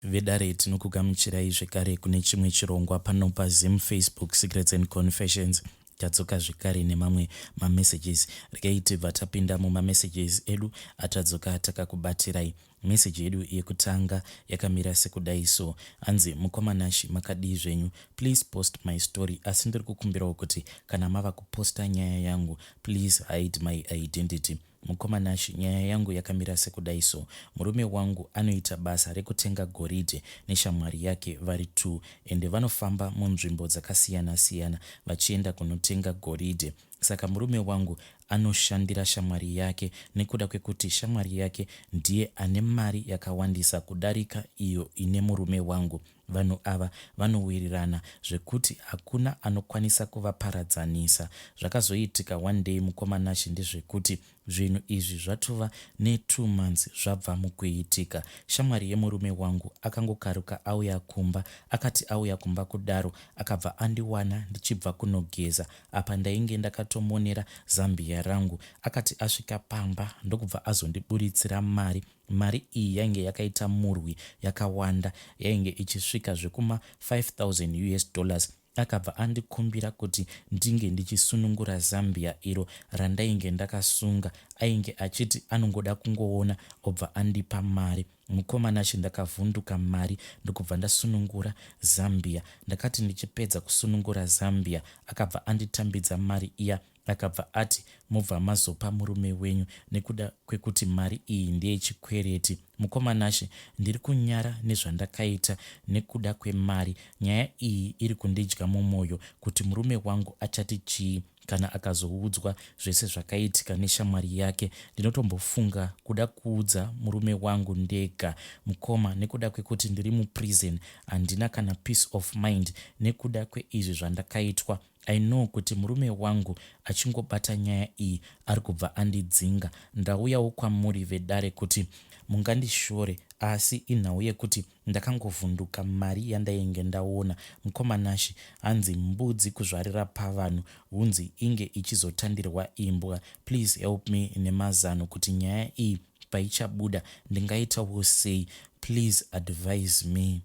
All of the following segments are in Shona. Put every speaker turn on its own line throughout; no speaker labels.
Vedare, tinokugamuchirai zvekare kune chimwe chirongwa pano paZim Facebook Secrets and Confessions. Tadzoka zvekare nemamwe mamessages. Regai tibva tapinda mumamessages edu atadzoka takakubatirai. Message yedu yekutanga yakamira sekudai so. Hanzi, "Mukoma Nashi, makadii zvenyu? Please post my story, asi ndiri kukumbirawo kuti kana mava kuposta nyaya yangu, please hide my identity. Mukoma Nashi, nyaya yangu yakamira sekudai so. Murume wangu anoita basa rekutenga goridhe neshamwari yake vari two, ende vanofamba munzvimbo dzakasiyana-siyana vachienda kunotenga goridhe. Saka murume wangu anoshandira shamwari yake nekuda kwekuti shamwari yake ndiye ane mari yakawandisa kudarika iyo ine murume wangu. Vanhu ava vanowirirana zvekuti hakuna anokwanisa kuvaparadzanisa. Zvakazoitika one day, mukoma Nashi, ndezvekuti zvinhu izvi zvatova ne2 months zvabva mukuitika. Shamwari yemurume wangu akangokaruka auya kumba. Akati auya kumba kudaro, akabva andiwana ndichibva kunogeza. Apa ndainge ndakatomonera zambia rangu. Akati asvika pamba, ndokubva azondiburitsira mari. Mari iyi yainge yakaita murwi yakawanda, yainge ichisvika zvekuma 5000 US dollars. Akabva andikumbira kuti ndinge ndichisunungura zambia iro randainge ndakasunga. Ainge achiti anongoda kungoona, obva andipa mari. Mukoma Nashi, ndakavhunduka mari, ndokubva ndasunungura zambia. Ndakati ndichipedza kusunungura zambia, akabva anditambidza mari iya. Akabva ati, 'Mubva mazopa murume wenyu nekuda kwekuti mari iyi ndeyechikwereti.' Mukoma Nashe, ndiri kunyara nezvandakaita nekuda kwemari. Nyaya iyi iri kundidya mumwoyo kuti murume wangu achati chii kana akazoudzwa zvese zvakaitika neshamwari yake. Ndinotombofunga kuda kuudza murume wangu ndega, mukoma. Nekuda kwekuti ndiri muprison, handina kana peace of mind nekuda kweizvi zvandakaitwa. I know kuti murume wangu achingobata nyaya iyi, ari kubva andidzinga. Ndauyawo kwamuri vedare kuti mungandishore, asi inhau yekuti ndakangovhunduka mari yandainge ndaona. Mukoma Nashi, hanzi mbudzi kuzvarira pavanhu, hunzi inge ichizotandirwa imbwa. Please help me nemazano kuti nyaya iyi paichabuda ndingaitawo sei. Please advise me."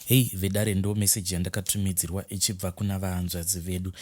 Hei vedare, ndo meseji yandakatumidzirwa ichibva kuna vahanzvadzi vedu.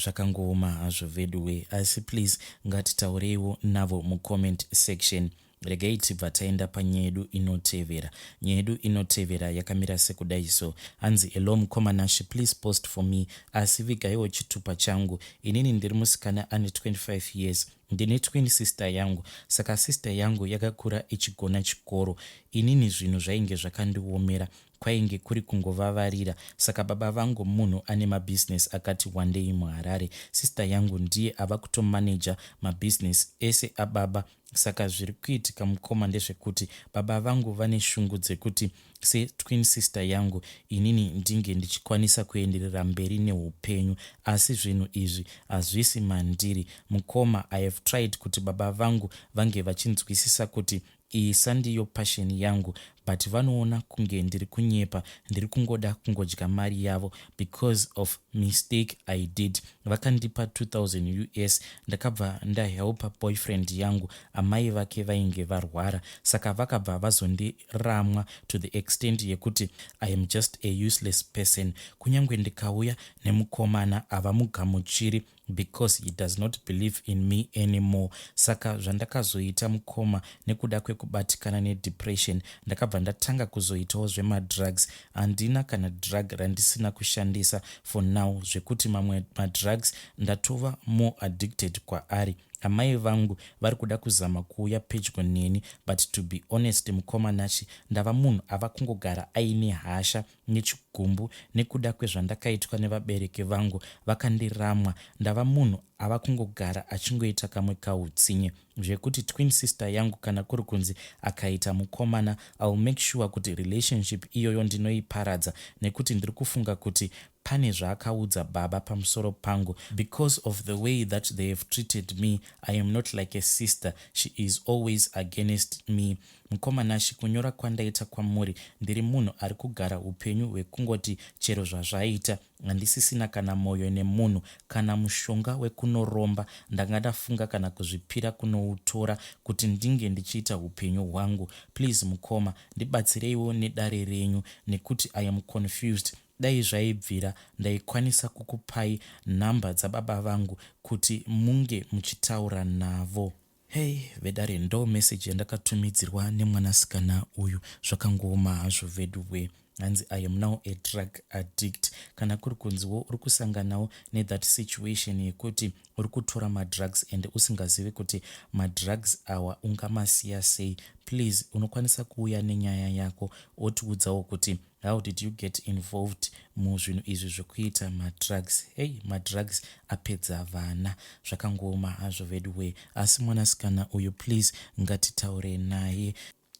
Zvakangooma hazvo vedu we, asi please ngatitaureiwo navo mucomment section. Regai tibva taenda panyaya yedu inotevera. Nyaya yedu inotevera yakamira sekudai so. Hanzi, "Hello mukoma Nashi, please post for me, asi vigaiwo chitupa changu. Inini ndiri musikana ane 25 years. Ndine twin sister yangu. Saka sister yangu yakakura ichigona chikoro. Inini zvinhu zvainge zvakandiomera, kwainge kuri kungovavarira. Saka baba vangu munhu ane mabhizinesi akati wandei muHarare. Sister yangu ndiye ava kutomaneja mabhizinesi ese ababa. Saka zviri kuitika, mukoma, ndezvekuti baba vangu vane shungu dzekuti setwin sister yangu, inini ndinge ndichikwanisa kuenderera mberi neupenyu, asi zvinhu izvi hazvisi mandiri. Mukoma, I have tried kuti baba vangu vange vachinzwisisa kuti iyi sandiyo passion yangu, but vanoona kunge ndiri kunyepa, ndiri kungoda kungodya mari yavo. Because of mistake I did, vakandipa 2000 US. Ndakabva ndahelpa boyfriend yangu, amai vake vainge varwara. Saka vakabva vazondiramwa to the extent yekuti I am just a useless person. Kunyange ndikauya nemukomana, havamugamuchiri because he does not believe in me anymore. Saka zvandakazoita, mukoma, nekuda kwekubatikana nedepression, ndakabva ndatanga kuzoitawo zvemadrugs. Handina kana drug randisina kushandisa for now, zvekuti mamwe madrugs ndatova more addicted kwaari. Amai vangu vari kuda kuzama kuuya pedyo neni, but to be honest, mukoma Nashi, ndava munhu ava kungogara aine hasha nechigumbu nekuda kwezvandakaitwa nevabereki vangu vakandiramwa. Ndava munhu ava kungogara achingoita kamwe kautsinye, zvekuti twin sister yangu kana kuri kunzi akaita mukomana, I'll make sure kuti relationship iyoyo ndinoiparadza, nekuti ndiri kufunga kuti pane zvaakaudza baba pamusoro pangu because of the way that they have treated me. I am not like a sister. She is always against me. Mukoma Nashy kunyora kwandaita kwamuri ndiri munhu ari kugara upenyu hwekungoti chero zvazvaita handisisina kana moyo nemunhu kana mushonga wekunoromba ndanga ndafunga kana kuzvipira kunoutora kuti ndinge ndichiita upenyu hwangu. Please mukoma ndibatsireiwo nedare renyu nekuti I am confused dai zvaibvira ndaikwanisa kukupai number dzababa vangu kuti munge muchitaura navo. Hey vedare ndo message yandakatumidzirwa nemwanasikana uyu zvakangooma hazvo veduwe hanzi I am now a drug addict kana kuri kunziwo uri kusanganawo nethat situation yekuti uri kutora madrugs and usingazivi kuti madrugs awa ungamasiya sei please unokwanisa kuuya nenyaya yako otiudzawo kuti how did you get involved muzvinhu izvi zvekuita madrugs. Hey, madrugs apedza vana, zvakangooma hazvo veduwe. Asi mwanasikana uyu please ngatitaure naye.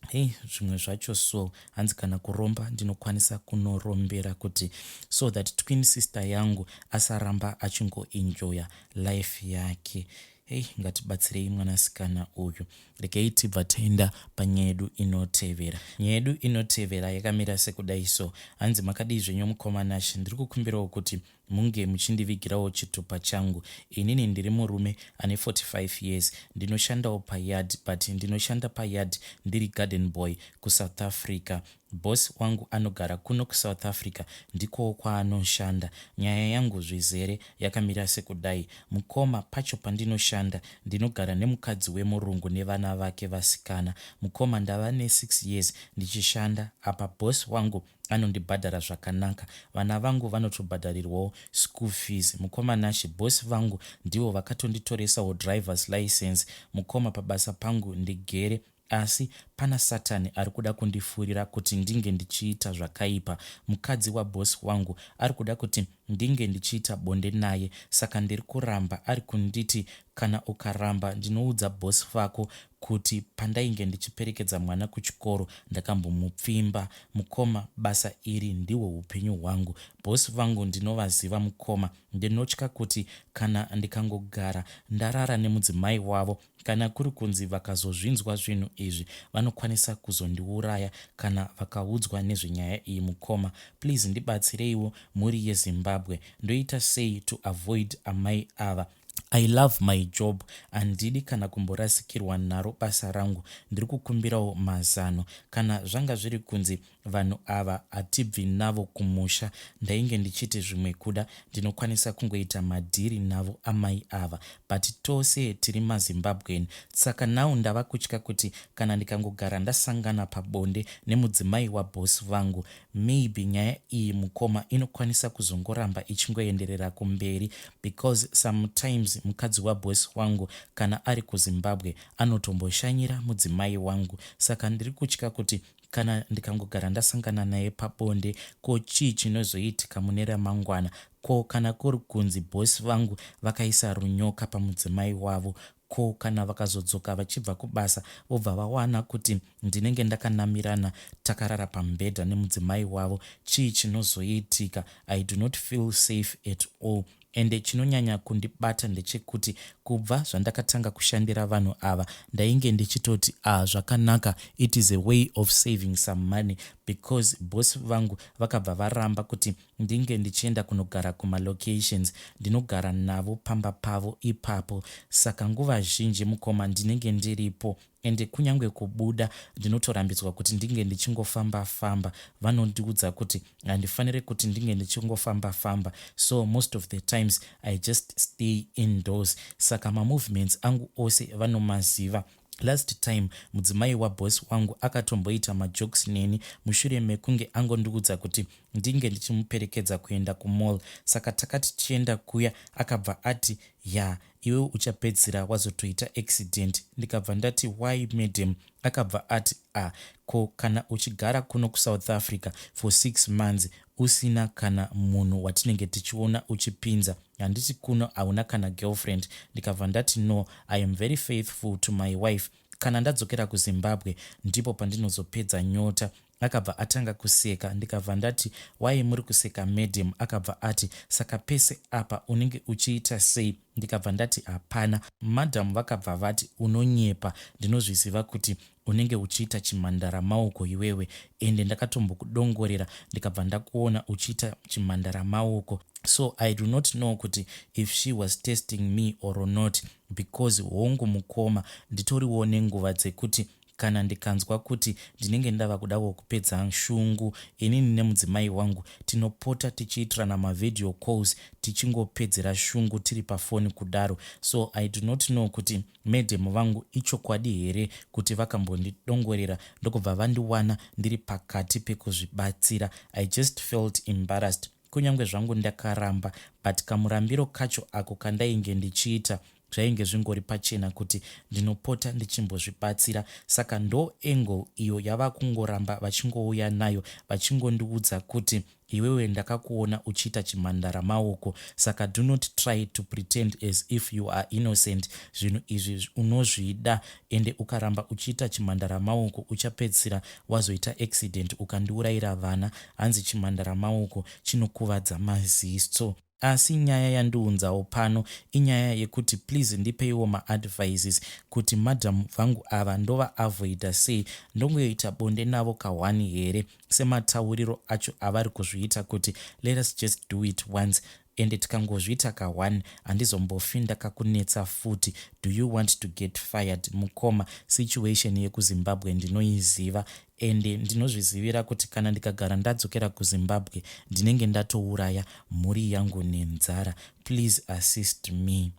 Hei, zvimwe zvacho so hanzi kana kuromba ndinokwanisa kunorombera kuti so that twin sister yangu asaramba achingoenjoya life yake. Hei, ngatibatsirei mwanasikana uyu. Regai tibva taenda panyaya yedu inotevera. Nyaya yedu inotevera yakamira sekudai so. Hanzi makadii zvenyu mukoma Nashe, ndiri kukumbirawo kuti munge muchindivigirawo chitupa changu. Inini ndiri murume ane 45 years, ndinoshandawo payard, but ndinoshanda payard ndiri garden boy kuSouth Africa. Boss wangu anogara kuno kuSouth Africa, ndikowo kwaanoshanda. Nyaya yangu zvizere yakamira sekudai. Mukoma, pacho pandinoshanda ndinogara nemukadzi wemurungu nevana vake vasikana. Mukoma, ndava ne6 years ndichishanda apa. Boss wangu anondibhadhara zvakanaka, vana vangu vanotobhadharirwawo school fees. Mukoma Nashe, boss vangu ndivo vakatonditoresawo drivers license. Mukoma, pabasa pangu ndigere, asi pana Satani ari kuda kundifurira kuti ndinge ndichiita zvakaipa. Mukadzi waboss wangu ari kuda kuti ndinge ndichiita bonde naye, saka ndiri kuramba. Ari kunditi kana ukaramba ndinoudza boss vako kuti pandainge ndichiperekedza mwana kuchikoro ndakambomupfimba. Mukoma, basa iri ndihwo upenyu hwangu. Boss vangu ndinovaziva mukoma. Ndinotya kuti kana ndikangogara ndarara nemudzimai wavo, kana kuri kunzi vakazozvinzwa zvinhu izvi, vanokwanisa kuzondiuraya kana vakaudzwa nezvenyaya iyi. Mukoma, please ndibatsireiwo. Mhuri yeZimbabwe, ndoita sei to avoid amai ava? I love my job, handidi kana kumborasikirwa naro basa rangu. Ndiri kukumbirawo mazano. Kana zvanga zviri kunzi vanhu ava hatibvi navo kumusha, ndainge ndichiti zvimwe kuda ndinokwanisa kungoita madhiri navo amai ava, but tose tiri maZimbabwean. Saka now ndava kutya kuti kana ndikangogara ndasangana pabonde nemudzimai waboss vangu, maybe nyaya iyi mukoma inokwanisa kuzongoramba ichingoenderera kumberi, because sometimes mukadzi waboss wangu kana ari kuZimbabwe anotomboshanyira mudzimai wangu. Saka ndiri kutya kuti kana ndikangogara ndasangana naye pabonde, ko chii chinozoitika mune ramangwana? Ko kana kuri kunzi boss vangu vakaisa runyoka pamudzimai wavo? Ko kana vakazodzoka vachibva kubasa vobva vawana kuti ndinenge ndakanamirana takarara pamubhedha nemudzimai wavo, chii chinozoitika? I do not feel safe at all. Ende chinonyanya kundibata ndechekuti kubva zvandakatanga kushandira vanhu ava, ndainge ndichitoti ah, zvakanaka, it is a way of saving some money, because boss vangu vakabva varamba kuti ndinge ndichienda kunogara kumalocations. Ndinogara navo pamba pavo ipapo. Saka nguva zhinji mukoma ndinenge ndiripo, ende kunyange kubuda ndinotorambidzwa kuti ndinge ndichingofamba famba. Vanondiudza kuti handifaniri kuti ndinge ndichingofamba famba, so most of the times I just stay indoors. Saka mamovements angu ose vanomaziva. Last time mudzimai waboss wangu akatomboita majokes neni mushure mekunge angondiudza kuti ndinge ndichimuperekedza kuenda kumall. Saka takati tichienda kuya, akabva ati, "Ya, iwe uchapedzisira wazotoita accident." Ndikabva ndati, "Why, madam?" Akabva ati, "A, ko kana uchigara kuno kuSouth Africa for 6 months usina kana munhu watinenge tichiona uchipinza, handiti kuno hauna kana girlfriend?" Ndikabva ndati, "No, I am very faithful to my wife. Kana ndadzokera kuZimbabwe ndipo pandinozopedza nyota." Akabva atanga kuseka ndikabva ndati why muri kuseka madam? Akabva ati saka pese apa unenge uchiita sei? Ndikabva ndati hapana. Madam vakabva vati unonyepa, ndinozviziva kuti unenge uchiita chimhandara maoko iwewe, ende ndakatombokudongorera ndikabva ndakuona uchiita chimhandara maoko. So I do not know kuti if she was testing me or not, because hongu mukoma, nditoriwo nenguva dzekuti kana ndikanzwa kuti ndinenge ndava kudawo kupedza shungu, inini nemudzimai wangu tinopota tichiitirana mavideo calls tichingopedzera shungu tiri pafoni kudaro. So I do not know kuti madam vangu ichokwadi here kuti vakambondidongorera ndokubva vandiwana ndiri pakati pekuzvibatsira. I just felt embarrassed. Kunyange zvangu ndakaramba, but kamurambiro kacho ako kandainge ndichiita zvainge zvingori pachena kuti ndinopota ndichimbozvibatsira. Saka ndo angle iyo yava kungoramba vachingouya nayo, vachingondiudza kuti iwewe ndakakuona uchiita chimhandara maoko, saka do not try to pretend as if you are innocent. Zvinhu izvi unozvida, ende ukaramba uchiita chimhandara maoko uchapedzisira wazoita accident ukandiurayira vana. Hanzi chimhandara maoko chinokuvadza maziso. Asi nyaya yandiunzawo pano inyaya yekuti please ndipeiwo maadvices kuti madam vangu ava ndovaavoida sei? Ndongoita bonde navo ka1 here, sematauriro acho avari kuzviita kuti let us just do it once, ende tikangozviita ka1 handizombofi ndakakunetsa futi? Do you want to get fired, mukoma? Situation yekuZimbabwe ndinoiziva, ende ndinozvizivira kuti kana ndikagara ndadzokera kuZimbabwe ndinenge ndatouraya mhuri yangu nenzara. Please assist me.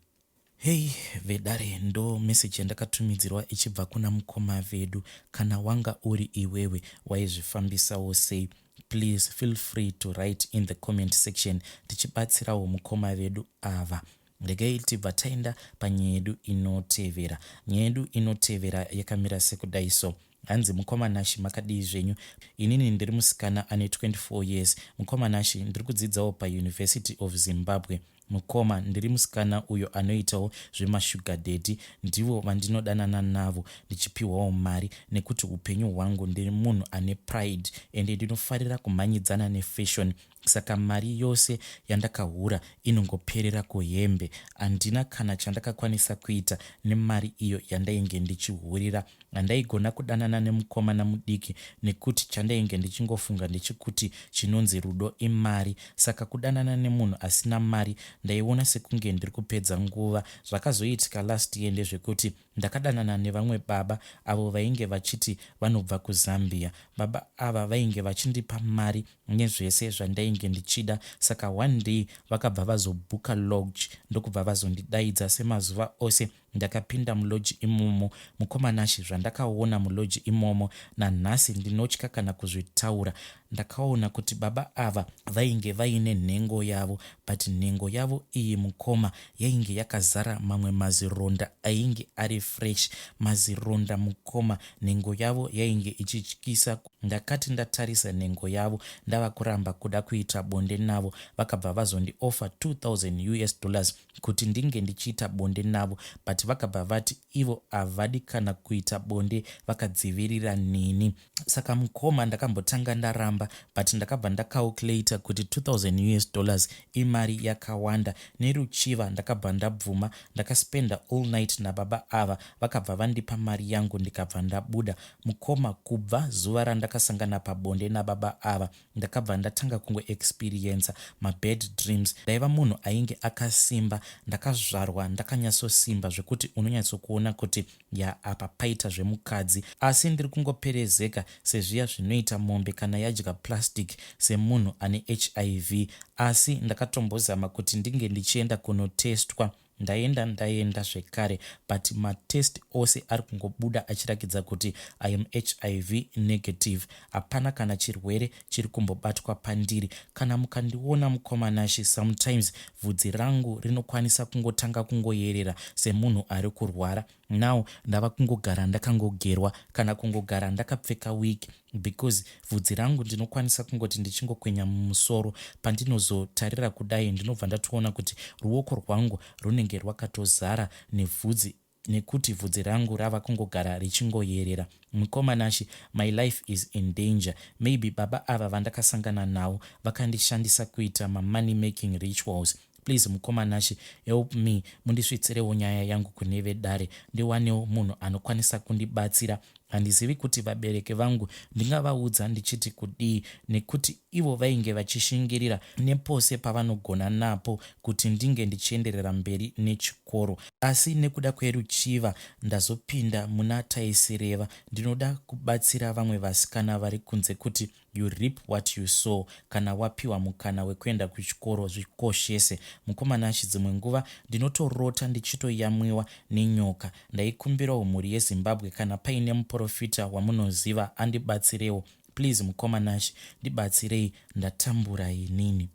Hei vedare, ndo meseji yandakatumidzirwa ichibva kuna mukoma vedu. Kana wanga uri iwewe, waizvifambisawo sei? Please feel free to write in the comment section, tichibatsirawo mukoma vedu ava. Regai tibva taenda panyaya yedu inotevera. Nyaya yedu inotevera yakamira sekudai so. Hanzi, "Mukoma Nashi, makadii zvenyu? Inini ndiri musikana ane 24 years. Mukoma Nashi, ndiri kudzidzawo paUniversity of Zimbabwe. Mukoma, ndiri musikana uyo anoitawo zvemashuga daddy. Ndivo vandinodanana navo ndichipiwawo mari, nekuti upenyu hwangu ndiri munhu ane pride ende ndinofarira kumhanyidzana nefashion. Saka mari yose yandakahura inongoperera kuhembe. Handina kana chandakakwanisa kuita nemari iyo yandainge ndichihurira. Handaigona kudanana nemukomana mudiki nekuti chandainge ndichingofunga ndechekuti chinonzi rudo imari. Saka kudanana nemunhu asina mari ndaiona sekunge ndiri kupedza nguva. Zvakazoitika last year ndezvekuti ndakadanana nevamwe baba avo vainge vachiti vanobva kuZambia. Baba ava vainge vachindipa mari nezvese zvandainge ndichida. Saka one day vakabva vazobhuka lodge ndokubva vazondidaidza. Semazuva ose ndakapinda mulodge imomo. Mukoma Nashi, zvandakaona mulodge imomo nanhasi ndinotya kana kuzvitaura. Ndakaona kuti baba ava vainge vaine nhengo yavo, but nhengo yavo iyi, mukoma, yainge yakazara mamwe mazironda ainge ari fresh. Mazironda, mukoma, nhengo yavo yainge ichityisa. Ndakati ndatarisa nhengo yavo ndava kuramba kuda kuita bonde navo. Vakabva vazondiofa US$2000 kuti ndinge ndichiita bonde navo, but vakabva vati ivo havadi kana kuita bonde vakadzivirira nini. Saka mukoma, ndakambotanga ndaramba, but ndakabva ndacalculata kuti US$2000 imari yakawanda. Neruchiva ndakabva ndabvuma. Ndakaspenda all night nababa ava. Vakabva vandipa mari yangu ndikabva ndabuda. Mukoma, kubva zuva randakasangana pabonde nababa ava, ndakabva ndatanga kungoexperiensa mabad dreams. Ndaiva munhu ainge akasimba, ndakazvarwa ndakanyatsosimba zvekuti unonyatsokuona kuti ya, apa paita zvemukadzi, asi ndiri kungoperezeka sezviya zvinoita mombe kana yadya plastic, semunhu ane HIV. Asi ndakatombozama kuti ndinge ndichienda kunotestwa. Ndaenda, ndaenda zvekare, but matest ose ari kungobuda achirakidza kuti I am HIV negative. Hapana kana chirwere chiri kumbobatwa pandiri. Kana mukandiona, mukoma Nashi, sometimes bvudzi rangu rinokwanisa kungotanga kungoyerera semunhu ari kurwara. Now ndava kungogara ndakangogerwa kana kungogara ndakapfeka wig, because bvudzi rangu ndinokwanisa kungoti ndichingokwenya mumusoro, pandinozotarira kudai ndinobva ndatoona kuti ruoko rwangu runenge rwakatozara nebvudzi. nekuti vhudzi rangu rava kungogara richingoyerera. Mukoma Nashy my life is in danger maybe baba ava vandakasangana navo vakandishandisa kuita ma money making rituals. Please mukoma Nashy help me mundisvitsirewo nyaya yangu kune vedare ndiwanewo munhu anokwanisa kundibatsira. Handizivi kuti vabereki vangu ndingavaudza ndichiti kudii nekuti ivo vainge vachishingirira nepose pavanogona napo kuti ndinge ndichienderera mberi nechikoro. Asi nekuda kweruchiva ndazopinda muna taisireva. Ndinoda kubatsira vamwe vasikana vari kunze kuti You reap what you sow kana wapiwa mukana wekuenda kuchikoro zvikoshese. Mukoma Nashy dzimwe nguva ndinotorota ndichitoyamwiwa nenyoka. Ndaikumbirawo mhuri yeZimbabwe kana paine muporofita wamunoziva andibatsirewo. Please mukoma Nashy ndibatsirei ndatambura inini.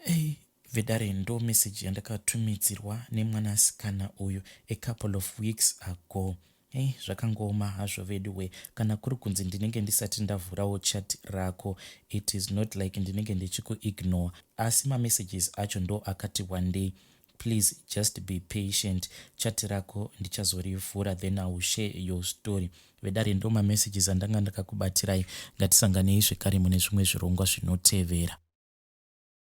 Hey, vedare ndo message yandakatumidzirwa nemwanasikana uyu a couple of weeks ago. Hey, zvakangooma hazvo veduwe kana kuri kunzi ndinenge ndisati ndavhurawo chat rako it is not like ndinenge ndichikuignore asi mamessages acho ndo akati wandei please just be patient chat rako ndichazorivhura then I will share your story vedare ndo mamessages andanga ndakakubatirai ngatisanganei zvekare mune zvimwe zvirongwa zvinotevera.